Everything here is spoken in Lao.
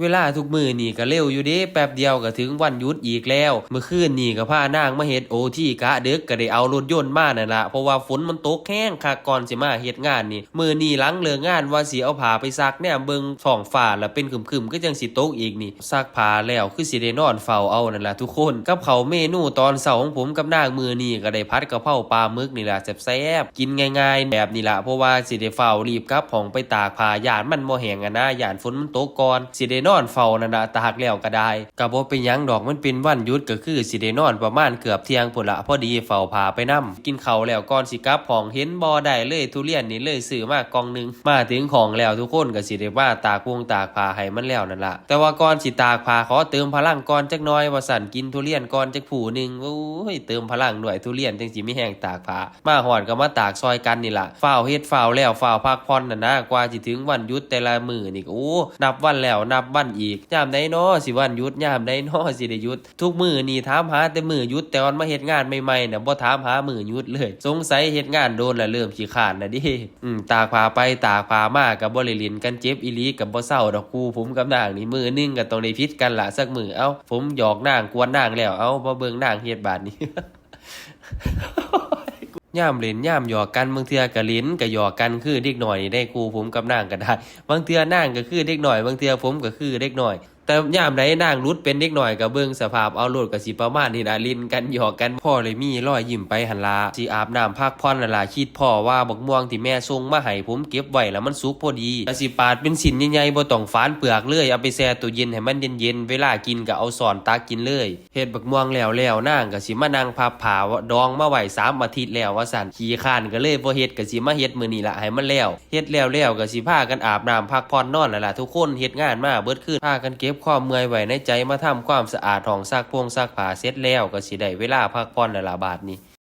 ເວລາທຸກມື້ນີ້ກໍເລັວຢູ່ເດ້ ແປັບດຽວກໍເຖິງວັນຢຸດອີກແລ້ວ. ມື້ຄືນນີ້ກໍພານາງມາເຮັດໂອທີກະດຶກ ກໍໄດ້ເອົາລົດຍົນມານັ້ນລະ ເພາະວ່າຝົນມັນຕົກແຮງຄັກ ກ່ອນຊິມາເຮັດງານນີ້. ມື້ນີ້ຫຼັງເລີກງານວ່າຊິເອົາຜ້າໄປຊັກ ແນມເບິ່ງທ້ອງຟ້າ ແລ້ວເປັນຄຶ້ມໆ ຄືຈັ່ງຊິຕົກອີກນີ້. ຊັກຜ້າແລ້ວຄືຊິໄດ້ນອນເຝົ້າເອົານັ້ນລະທຸກຄົນ. ກັບເຂົ້າເມນູຕອນເຊົ້າຂອງຜົມກັບນາງມື້ນີ້ ກໍໄດ້ຜັດກະເພົາປາໝຶກນີ້ລະ ແຊບໆ ກິນງ່າຍໆແບບນີ້ລະ ເພາະວ່າຊິໄດ້ຟ້າວລີບກັບຫ້ອງໄປຕາກຜ້າ ຢ້ານມັນບໍ່ແຫ້ງຫັ້ນນະ ຢ້ານຝົນມັນຕົກກ່ອນ. ຊິໄດ້ນອນເຝົ້ານັ້ນລະ ຕາກແລ້ວກໍໄດ້ ກໍບໍ່ເປັນຫຍັງດອກ ມັນເປັນວັນຢຸດ ກໍຄືຊິໄດ້ນອນປະມານເກືອບທ່ຽງພຸ້ນລະ ພໍດີເຝົ້າຜ້າໄປນຳ. ກິນເຂົ້າແລ້ວ ກ່ອນຊິກັບຫ້ອງ ເຫັນບໍ່ ໄດ້ເລີຍ ທຸລຽນນີ້ ເລີຍຊື້ມາກ່ອງໜຶ່ງ. ມາເຖິງຫ້ອງແລ້ວ ທຸກຄົນກໍຊິໄດ້ມາຕາກວົງຕາກຜ້າໃຫ້ມັນແລ້ວນັ້ນລະ. ແຕ່ວ່າກ່ອນຊິຕາກຜ້າ ຂໍເຕີມພະລັງກ່ອນຈັກໜ່ອຍວ່າຊັ້ນ ກິນທຸລຽນກ່ອນຈັກພູໜຶ່ງ. ໂອ້ຍ ເຕີມພະລັງດ້ວຍທຸລຽນ ຈັ່ງຊິມີແຮງຕາກຜ້າ. ມາຮອດກໍມາຕາກຊ່ອຍກັນນີ້ລະ ຟ້າວເຮັດຟ້າວແລ້ວ ຟ້າວພັກຜ່ອນຫັ້ນນະ. ກວ່າຊິເຖິງວັນຢຸດແຕ່ລະມື້ນີ້ກໍ ໂອ້ ນັບວັນແລ້ວນັບວັນອີກ ຍາມໃດນໍຊິວັນຢຸດ ຍາມໃດນໍຊິໄດ້ຢຸດ. ທຸກມື້ນີ້ຖາມຫາແຕ່ມື້ຢຸດ ແຕ່ອອນມາເຮັດງານໃໝ່ໆນະ ບໍ່ຖາມຫາມື້ຢຸດເລີຍ. ສົງໄສເຮັດງານໂດນລະ ເລີ່ມຂີ້ຄ້ານລະເດ້. ອືມ ຕາກຜ້າໄປຕາກຜ້າມາກໍບໍ່ໄດ້ຫຼິ້ນກັນ ເຈັບອີ່ຫຼີກໍບໍ່ເຊົາດອກ. ຄູ່ຜົມກັບນາງນີ້ ມື້ໜຶ່ງກໍຕ້ອງໄດ້ຜິດກັນລະສັກມື້. ເອົ້າ ຜົມຫຍອກນາງກວນນາງແລ້ວ ເອົ້າ ມາເບິ່ງນາງເຮັດບາດນີ້. ຍາມຫຼິ້ນຍາມຫຍອກກັນ ບາງເທື່ອກໍຫຼິ້ນກໍຫຍອກກັນຄືເດັກນ້ອຍນີ້ເດ້ ຄູ່ຜົມກັບນາງກໍໄດ້. ບາງເທື່ອນາງກໍຄືເດັກນ້ອຍ ບາງເທື່ອຜົມກໍຄືເດັກນ້ອຍ. ແຕ່ຍາມໃດນາງຫຼຸດເປັນເດັກນ້ອຍ ກໍເບິ່ງສະພາບເອົາໂລດ. ກໍຊິປະມານນີ້ລະ ຫຼິ້ນກັນຫຍອກກັນ ພໍໄດ້ມີລອຍຍິ້ມໄປຫັ້ນລະ. ຊິອາບນ້ຳພັກຜ່ອນແລ້ວລະ ຄິດພໍ້ວ່າບັກມ່ວງທີ່ແມ່ສົ່ງມາໃຫ້ຜົມເກັບໄວ້ລະ ມັນສຸກພໍດີ ກໍຊິປາດເປັນຊິ້ນໃຫຍ່ໆ ບໍ່ຕ້ອງຝານເປືອກເລີຍ ເອົາໄປແຊ່ຕູ້ເຢັນໃຫ້ມັນເຢັນໆ ເວລາກິນກໍເອົາຊ້ອນຕັກກິນເລີຍ. ເຮັດບັກມ່ວງແລ້ວແລ້ວ ນາງກໍຊິມານັ່ງພັບຜ້າດອງມາໄວ້ສາມອາທິດແລ້ວວ່າຊັ້ນ. ຂີ້ຄ້ານກໍເລີຍບໍ່ເຮັດ ກໍຊິມາເຮັດມື້ນີ້ລະໃຫ້ມັນແລ້ວ. ເຮັດແລ້ວແລ້ວກໍຊິພາກັນອາບນ້ຳພັກຜ່ອນນອນແລ້ວລະທຸກຄົນ. ເຮັດງານມາເບິດຄືນ ພາກັນເກັບຄວາມເມື່ອຍໄວ້ໃນໃຈ ມາທຳຄວາມສະອາດຫ້ອງຊັກພົງຊັກຜ້າເສັດແລ້ວ ກໍຊິໄດ້ເວລາພັກຜ່ອນແລ້ວລະບາດນີ້.